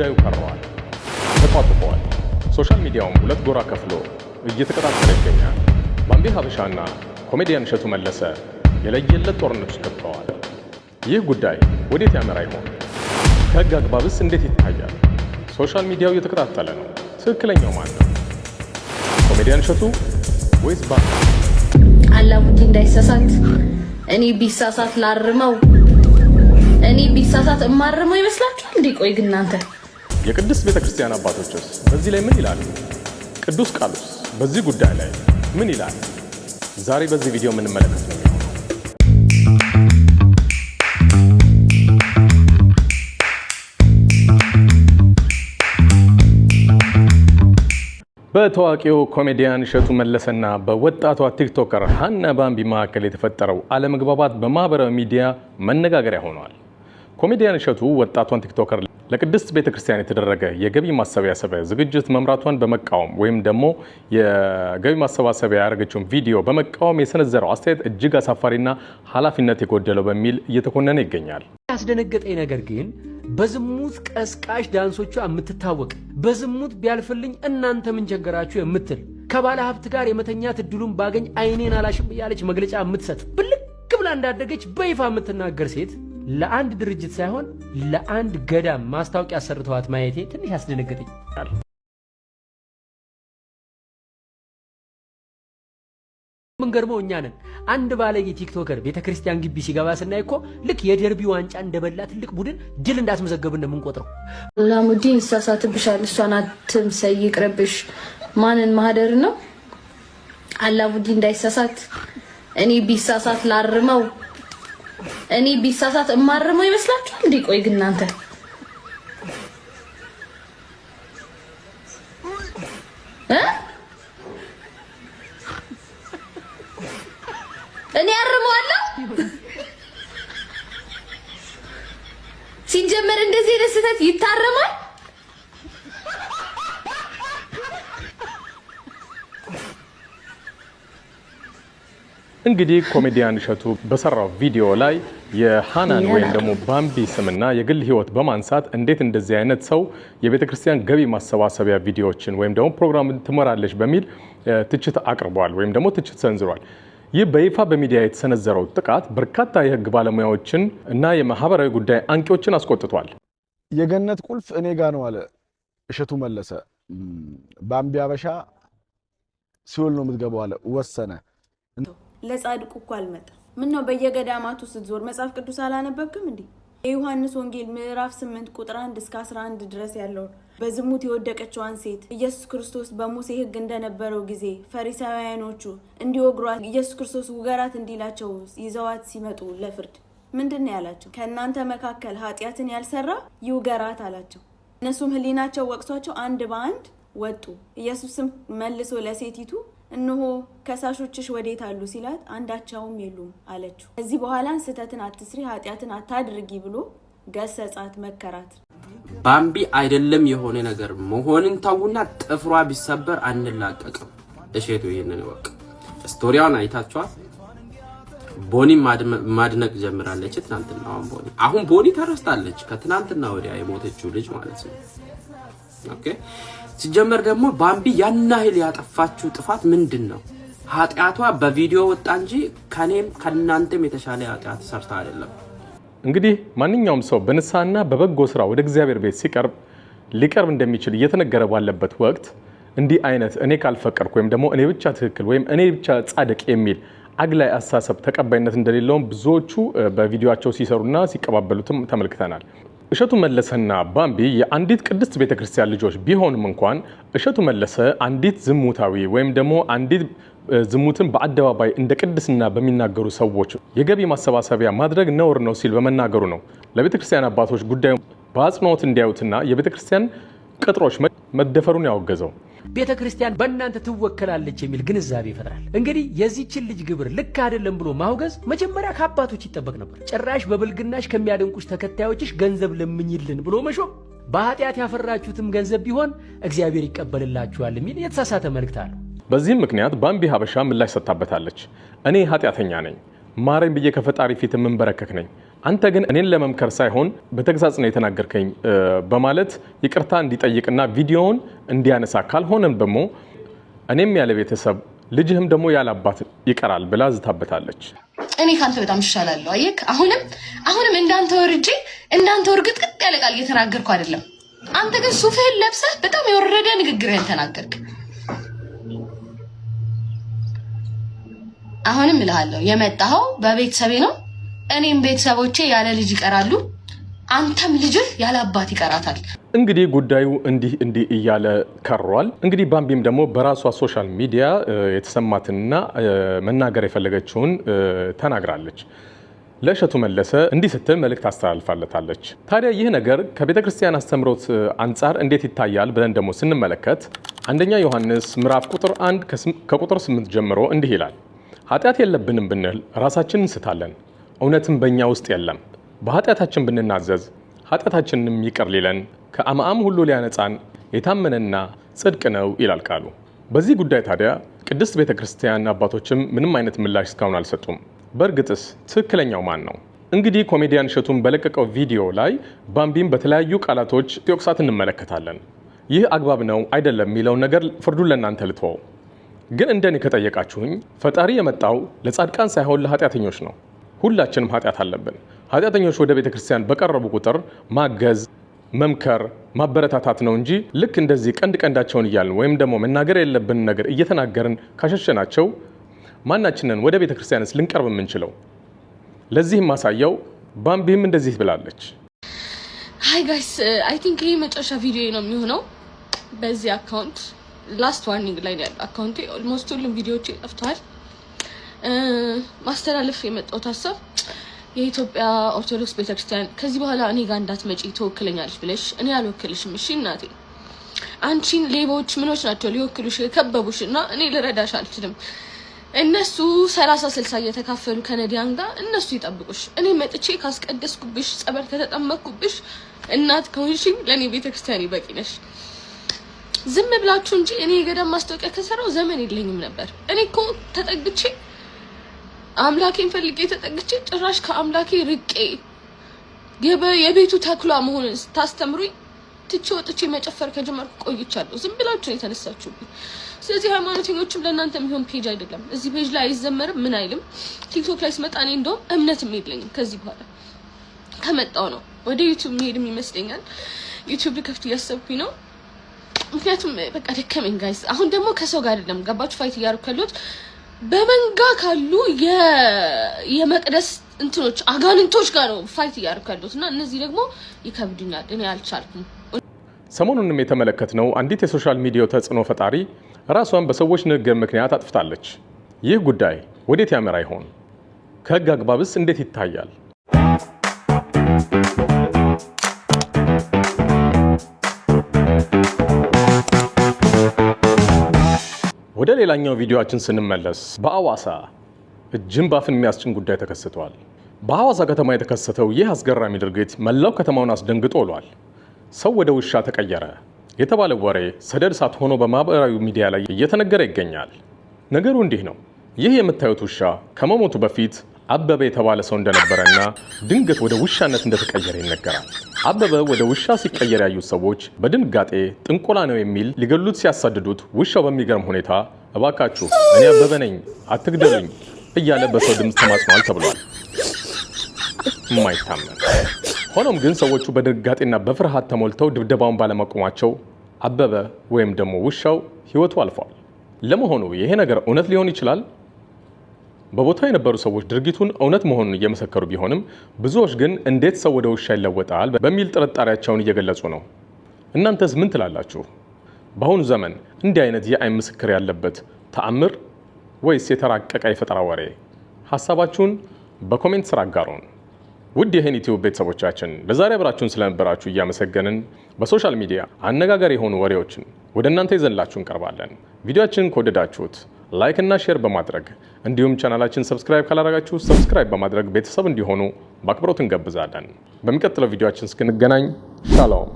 ጉዳዩ ከረዋል፣ ተጧጡፈዋል። Social media ውም ሁለት ጎራ ከፍሎ እየተቀጣጠለ ይገኛል። ባምቢ ሀበሻና ኮሜዲያን እሸቱ መለሰ የለየለት ጦርነት ውስጥ ገብተዋል። ይህ ጉዳይ ወዴት ያመራ ይሆን? ከህግ አግባብስ እንዴት ይታያል? Social media ው እየተቀጣጠለ ነው። ትክክለኛው ማን ነው? ኮሜዲያን እሸቱ ወይስ ባምቢ? አላሙዲ እንዳይሳሳት፣ እኔ ቢሳሳት ላርመው፣ እኔ ቢሳሳት እማርመው ይመስላችኋል እንዴ? ቆይ ግን እናንተ የቅድስት ቤተ ክርስቲያን አባቶችስ በዚህ ላይ ምን ይላሉ? ቅዱስ ቃሉስ በዚህ ጉዳይ ላይ ምን ይላል? ዛሬ በዚህ ቪዲዮ የምንመለከት ነው የሚሆነው። በታዋቂው ኮሜዲያን እሸቱ መለሰና በወጣቷ TikToker ሀና ባምቢ መካከል የተፈጠረው አለመግባባት በማህበራዊ ሚዲያ መነጋገሪያ ሆኗል። ኮሜዲያን እሸቱ ወጣቷን TikToker ለቅድስት ቤተ ክርስቲያን የተደረገ የገቢ ማሰባሰቢያ ዝግጅት መምራቷን በመቃወም ወይም ደግሞ የገቢ ማሰባሰቢያ ያደረገችውን ቪዲዮ በመቃወም የሰነዘረው አስተያየት እጅግ አሳፋሪና ኃላፊነት የጎደለው በሚል እየተኮነነ ይገኛል። ያስደነገጠኝ ነገር ግን በዝሙት ቀስቃሽ ዳንሶቿ የምትታወቅ፣ በዝሙት ቢያልፍልኝ እናንተ ምን ቸገራችሁ የምትል፣ ከባለ ሀብት ጋር የመተኛት እድሉን ባገኝ አይኔን አላሽም እያለች መግለጫ የምትሰጥ፣ ብልክ ብላ እንዳደገች በይፋ የምትናገር ሴት ለአንድ ድርጅት ሳይሆን ለአንድ ገዳም ማስታወቂያ ሰርተዋት ማየቴ ትንሽ አስደነገጠኝ። ምንገርመው እኛ ነን። አንድ ባለጌ TikToker ቤተ ክርስቲያን ግቢ ሲገባ ስናይ እኮ ልክ የደርቢ ዋንጫ እንደበላ ትልቅ ቡድን ድል እንዳስመዘገብን ነው የምንቆጥረው። አላሙዲን ይሳሳትብሻል፣ እሷን አትምሰይ፣ ይቅርብሽ። ማንን ማህደር ነው? አላሙዲ እንዳይሳሳት፣ እኔ ቢሳሳት ላርመው፣ እኔ ቢሳሳት እማርመው ይመስላችኋል እንዴ? ቆይ ግን እናንተ እ እኔ አርመዋለሁ? ሲጀመር እንደዚህ አይነት ስህተት ይታረማል? እንግዲህ ኮሜዲያን እሸቱ በሰራው ቪዲዮ ላይ የሃናን ወይም ደግሞ ባምቢ ስምና የግል ሕይወት በማንሳት እንዴት እንደዚህ አይነት ሰው የቤተ ክርስቲያን ገቢ ማሰባሰቢያ ቪዲዮዎችን ወይም ደግሞ ፕሮግራም ትመራለች በሚል ትችት አቅርቧል ወይም ደግሞ ትችት ሰንዝሯል። ይህ በይፋ በሚዲያ የተሰነዘረው ጥቃት በርካታ የሕግ ባለሙያዎችን እና የማህበራዊ ጉዳይ አንቂዎችን አስቆጥቷል። የገነት ቁልፍ እኔ ጋ ነው አለ እሸቱ መለሰ። ባምቢ አበሻ ሲኦል ነው የምትገባው አለ፣ ወሰነ። ለጻድቁ እኮ አልመጣም። ምን ነው በየገዳማቱ ስትዞር መጽሐፍ ቅዱስ አላነበብክም እንዴ? የዮሐንስ ወንጌል ምዕራፍ 8 ቁጥር 1 እስከ 11 ድረስ ያለውን በዝሙት የወደቀችዋን ሴት ኢየሱስ ክርስቶስ በሙሴ ሕግ እንደነበረው ጊዜ ፈሪሳውያኖቹ እንዲወግሯት ኢየሱስ ክርስቶስ ውገራት እንዲላቸው ይዘዋት ሲመጡ ለፍርድ ምንድን ነው ያላቸው? ከእናንተ መካከል ኃጢአትን ያልሰራ ይውገራት አላቸው። እነሱም ሕሊናቸው ወቅሷቸው አንድ በአንድ ወጡ። ኢየሱስም መልሶ ለሴቲቱ እነሆ ከሳሾችሽ ወዴት አሉ ሲላት አንዳቸውም የሉም አለችው። ከዚህ በኋላ ስህተትን አትስሪ፣ ኃጢአትን አታድርጊ ብሎ ገሰጻት፣ መከራት። ባምቢ አይደለም የሆነ ነገር መሆንን ተውና ጥፍሯ ቢሰበር አንላቀቅም። እሸቱ ይሄንን እወቅ። Story ዋን አይታችኋል። ቦኒ ማድነቅ ጀምራለች። ትናንትና አሁን ቦኒ አሁን ቦኒ ተረስታለች። ከትናንትና ወዲያ የሞተችው ልጅ ማለት ነው። Okay፣ ሲጀመር ደግሞ ባምቢ ያን ያህል ያጠፋችው ጥፋት ምንድን ነው? ኃጢአቷ በቪዲዮ ወጣ እንጂ ከኔም ከእናንተም የተሻለ ኃጢአት ሰርታ አይደለም። እንግዲህ ማንኛውም ሰው በንስሐና በበጎ ስራ ወደ እግዚአብሔር ቤት ሲቀርብ ሊቀርብ እንደሚችል እየተነገረ ባለበት ወቅት እንዲህ አይነት እኔ ካልፈቀድኩ ወይም ደግሞ እኔ ብቻ ትክክል ወይም እኔ ብቻ ጻድቅ የሚል አግላይ አስተሳሰብ ተቀባይነት እንደሌለውም ብዙዎቹ በቪዲዮቸው ሲሰሩና ሲቀባበሉትም ተመልክተናል። እሸቱ መለሰና ባምቢ የአንዲት ቅድስት ቤተክርስቲያን ልጆች ቢሆንም እንኳን እሸቱ መለሰ አንዲት ዝሙታዊ ወይም ደግሞ አንዲት ዝሙትን በአደባባይ እንደ ቅድስና በሚናገሩ ሰዎች የገቢ ማሰባሰቢያ ማድረግ ነውር ነው ሲል በመናገሩ ነው ለቤተክርስቲያን አባቶች ጉዳዩ በአጽንኦት እንዲያዩትና የቤተክርስቲያን ቅጥሮች መደፈሩን ያወገዘው። ቤተ ክርስቲያን በእናንተ ትወከላለች የሚል ግንዛቤ ይፈጥራል። እንግዲህ የዚህችን ልጅ ግብር ልክ አይደለም ብሎ ማውገዝ መጀመሪያ ከአባቶች ይጠበቅ ነበር። ጭራሽ በብልግናሽ ከሚያደንቁሽ ተከታዮችሽ ገንዘብ ለምኝልን ብሎ መሾም፣ በኃጢአት ያፈራችሁትም ገንዘብ ቢሆን እግዚአብሔር ይቀበልላችኋል የሚል የተሳሳተ መልእክት አለው። በዚህም ምክንያት ባምቢ ሀበሻ ምላሽ ሰጥታበታለች። እኔ ኃጢአተኛ ነኝ፣ ማረኝ ብዬ ከፈጣሪ ፊት የምንበረከክ ነኝ። አንተ ግን እኔን ለመምከር ሳይሆን በተግሳጽ ነው የተናገርከኝ በማለት ይቅርታ እንዲጠይቅና ቪዲዮውን እንዲያነሳ፣ ካልሆነም ደግሞ እኔም ያለ ቤተሰብ ልጅህም ደግሞ ያለ አባት ይቀራል ብላ ዝታበታለች። እኔ ካንተ በጣም እሻላለሁ። አየክ፣ አሁንም እንዳንተ ወርጄ እንዳንተ እርግጥግጥ ያለ ቃል እየተናገርኩ አይደለም። አንተ ግን ሱፍህን ለብሰህ በጣም የወረደ ንግግርህን ተናገርክ። አሁንም እልሃለሁ የመጣኸው በቤተሰቤ ነው። እኔም ቤተሰቦቼ ያለ ልጅ ይቀራሉ፣ አንተም ልጅህ ያለ አባት ይቀራታል። እንግዲህ ጉዳዩ እንዲህ እንዲህ እያለ ከሯል። እንግዲህ ባምቢም ደግሞ በራሷ social media የተሰማትንና መናገር የፈለገችውን ተናግራለች። ለእሸቱ መለሰ እንዲህ ስትል መልእክት አስተላልፋለታለች። ታዲያ ይህ ነገር ከቤተ ክርስቲያን አስተምህሮት አንጻር እንዴት ይታያል ብለን ደግሞ ስንመለከት አንደኛ ዮሐንስ ምዕራፍ ቁጥር 1 ከቁጥር 8 ጀምሮ እንዲህ ይላል። ኃጢአት የለብንም ብንል ራሳችንን እንስታለን፣ እውነትም በእኛ ውስጥ የለም። በኃጢአታችን ብንናዘዝ ኃጢአታችንንም ይቅር ሊለን ከአማአም ሁሉ ሊያነጻን የታመነና ጽድቅ ነው ይላል ቃሉ። በዚህ ጉዳይ ታዲያ ቅድስት ቤተ ክርስቲያን አባቶችም ምንም አይነት ምላሽ እስካሁን አልሰጡም። በእርግጥስ ትክክለኛው ማን ነው? እንግዲህ ኮሜዲያን እሸቱን በለቀቀው ቪዲዮ ላይ ባምቢም በተለያዩ ቃላቶች ሲወቅሳት እንመለከታለን። ይህ አግባብ ነው አይደለም የሚለውን ነገር ፍርዱን ለእናንተ ልተወው። ግን እንደኔ ከጠየቃችሁኝ ፈጣሪ የመጣው ለጻድቃን ሳይሆን ለኃጢአተኞች ነው። ሁላችንም ኃጢአት አለብን። ኃጢአተኞች ወደ ቤተ ክርስቲያን በቀረቡ ቁጥር ማገዝ፣ መምከር፣ ማበረታታት ነው እንጂ ልክ እንደዚህ ቀንድ ቀንዳቸውን እያልን ወይም ደግሞ መናገር የለብንን ነገር እየተናገርን ካሸሸናቸው ማናችንን ወደ ቤተ ክርስቲያንስ ልንቀርብ የምንችለው? ለዚህም ማሳያው ባምቢም እንደዚህ ብላለች። Hi guys, I think ይሄ መጨረሻ ቪዲዮ ነው የሚሆነው በዚህ account። Last warning ላይ ነው ያለው account ኤ። Almost ሁሉም ቪዲዮዎቼ ጠፍተዋል። ማስተላለፍ የመጣሁት ሀሳብ የኢትዮጵያ ኦርቶዶክስ ቤተክርስቲያን ከዚህ በኋላ እኔ ጋር እንዳትመጪ፣ ትወክለኛለች ብለሽ እኔ አልወክልሽም። እሺ እናቴ፣ አንቺን ሌቦች ምኖች ናቸው ሊወክሉሽ የከበቡሽ እና እኔ ልረዳሽ አልችልም። እነሱ 30-60 እየተካፈሉ ከነዲያን ጋር እነሱ ይጠብቁሽ። እኔ መጥቼ ካስቀደስኩብሽ፣ ጸበል ከተጠመቅኩብሽ፣ እናት ከሆንሽኝ ለእኔ ቤተክርስቲያን በቂ ነሽ። ዝም ብላችሁ እንጂ እኔ የገዳም ማስታወቂያ ከሰራው ዘመን የለኝም ነበር። እኔ እኮ ተጠግቼ አምላኬን ፈልጌ ተጠግቼ ጭራሽ ከአምላኬ ርቄ የቤቱ ተኩላ መሆንን ስታስተምሩኝ ትቼ ወጥቼ መጨፈር ከጀመርኩ ቆይቻለሁ። ዝም ብላችሁ ነው የተነሳችሁብኝ። ስለዚህ ሃይማኖተኞችም ለእናንተ የሚሆን page አይደለም። እዚህ page ላይ አይዘመርም፣ ምን አይልም። ቲክቶክ ላይ ስመጣ እኔ እንደውም እምነትም የለኝም። ከዚህ በኋላ ከመጣው ነው ወደ ዩቲዩብ መሄድም ይመስለኛል። ዩቲዩብ ልከፍት እያሰብኩኝ ነው። ምክንያቱም በቃ ደከመኝ guys። አሁን ደግሞ ከሰው ጋር አይደለም፣ ገባችሁ? Fight እያደረኩ ያለሁት በመንጋ ካሉ የመቅደስ እንትኖች አጋንንቶች ጋር ነው fight እያደረኩ ያለሁት እና እነዚህ ደግሞ ይከብዱኛል። እኔ አልቻልኩም። ሰሞኑንም የተመለከትነው አንዲት የ social media ተጽዕኖ ፈጣሪ ራሷን በሰዎች ንግግር ምክንያት አጥፍታለች። ይህ ጉዳይ ወዴት ያመራ ይሆን? ከህግ አግባብስ እንዴት ይታያል? ወደ ሌላኛው ቪዲዮአችን ስንመለስ በአዋሳ እጅን ባፍን የሚያስጭን ጉዳይ ተከስቷል። በሐዋሳ ከተማ የተከሰተው ይህ አስገራሚ ድርጊት መላው ከተማውን አስደንግጦ ውሏል። ሰው ወደ ውሻ ተቀየረ የተባለው ወሬ ሰደድ እሳት ሆኖ በማህበራዊ ሚዲያ ላይ እየተነገረ ይገኛል። ነገሩ እንዲህ ነው። ይህ የምታዩት ውሻ ከመሞቱ በፊት አበበ የተባለ ሰው እንደነበረና ድንገት ወደ ውሻነት እንደተቀየረ ይነገራል። አበበ ወደ ውሻ ሲቀየር ያዩት ሰዎች በድንጋጤ ጥንቆላ ነው የሚል ሊገሉት ሲያሳድዱት ውሻው በሚገርም ሁኔታ እባካችሁ እኔ አበበ ነኝ አትግደሉኝ እያለ በሰው ድምፅ ተማጽኗል ተብሏል። የማይታመን። ሆኖም ግን ሰዎቹ በድንጋጤና በፍርሃት ተሞልተው ድብደባውን ባለማቆማቸው አበበ ወይም ደግሞ ውሻው ሕይወቱ አልፏል። ለመሆኑ ይሄ ነገር እውነት ሊሆን ይችላል? በቦታው የነበሩ ሰዎች ድርጊቱን እውነት መሆኑን እየመሰከሩ ቢሆንም ብዙዎች ግን እንዴት ሰው ወደ ውሻ ይለወጣል በሚል ጥርጣሬያቸውን እየገለጹ ነው። እናንተስ ምን ትላላችሁ? በአሁኑ ዘመን እንዲህ አይነት የአይን ምስክር ያለበት ተአምር ወይስ የተራቀቀ የፈጠራ ወሬ? ሀሳባችሁን በ comment ስር አጋሩን። ውድ የህን ዩቲዩብ ቤተሰቦቻችን፣ ለዛሬ አብራችሁን ስለነበራችሁ እያመሰገንን በ social media አነጋጋሪ የሆኑ ወሬዎችን ወደ እናንተ ይዘንላችሁ እንቀርባለን። ቪዲዮአችንን ከወደዳችሁት like እና share በማድረግ እንዲሁም ቻናላችን subscribe ካላደረጋችሁ subscribe በማድረግ ቤተሰብ እንዲሆኑ በአክብሮት እንጋብዛለን። በሚቀጥለው ቪዲዮአችን እስክንገናኝ ሻሎም።